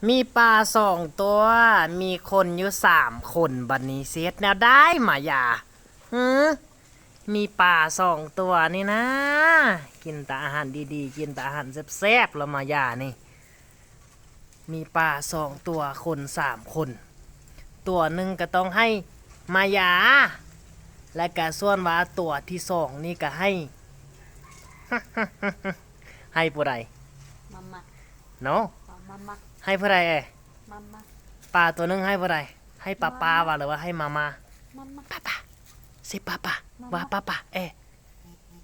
ມີປາສອງຕົວ ມີຄົນຢູ່ສາມຄົນ ບັດນີ້ຊິເຮັດແນວໃດມາຢາ? ຫື? ມີປາສອງຕົວນີ້ນາ ກິນແຕ່ອາຫານດີໆ ກິນແຕ່ອາຫານແຊບໆ ລະມາຢານີ້. ມີປາສອງຕົວ ຄົນສາມຄົນ ຕົວໜຶ່ງກໍຕ້ອງໃຫ້ມາຢາ ແລະກະສ່ວນວ່າຕົວທີສອງນີ້ກະໃຫ້ ໃຫ້ຜູ້ໃດ? ມາມາ ເນາະ ມາມາ ໃຫ້ຜູ້ໃດແອ? ມາມາ ປາຕົວໜຶ່ງໃຫ້ຜູ້ໃດ? ໃຫ້ປາປາ ມາມາ ວ່າ ຫຼືວ່າໃຫ້ມາມາ? ມາມາ ປາປາ ເຊ ປາປາ ມາມາ ວ່າ ປາປາ ແອ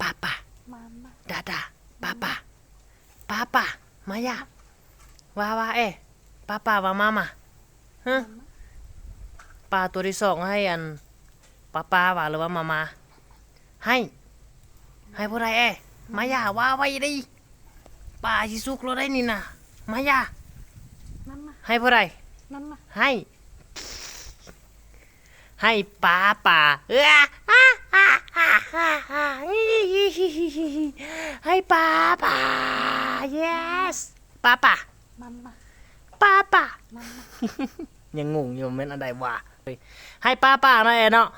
ປາປາ ມາມາ ດາດາ ປາປາ ປາປາ ມາຢາ ວ່າ ວ່າ ເອ ປາປາ ວ່າ ມາມາ ຮະ ມາມາ ປາຕົວທີສອງໃຫ້ອັນ ປາປາ ວ່າ ຫຼືວ່າ ມາມາ? ໃຫ້ ໃຫ້ຜູ້ໃດແອ? ມາຢາ ວ່າໄວເດ້ ປາຊິສຸກແລ້ວໄດ໋ນີ້ນະ ມາຢາ ມາມາ ໃຫ້ຜູ້ໃດ? ມາມາ ໃຫ້ ໃຫ້ປາປາ ໃຫ້ປາປາ yes ປາປາ ມາມາ ປາປາ ມາມາ ຍັງງົງຢູ່ ແມ່ນອັນໃດຫວາ? ໃຫ້ປາປາເນາະ ແອເນາະ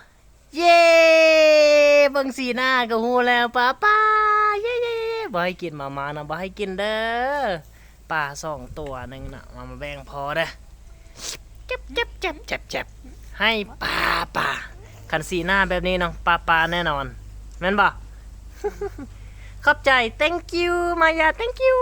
ເຢ້ ເບິ່ງສີໜ້າກໍຮູ້ແລ້ວ ປາປາ ເຢ້ໆໆ ບໍ່ໃຫ້ກິນມາມານະ ບໍ່ໃຫ້ກິນເດີ ປາສອງຕົວໜຶ່ງນະ ມາ ມາແບ່ງພໍເດີ ແຈບໆໆໆ ໃຫ້ປາປາ ຄັນສີໜ້າແບບນີ້ເນາະ ປາປາແນ່ນອນ ແມ່ນບໍ່? ຂອບໃຈ thank you ມາຢາ thank you.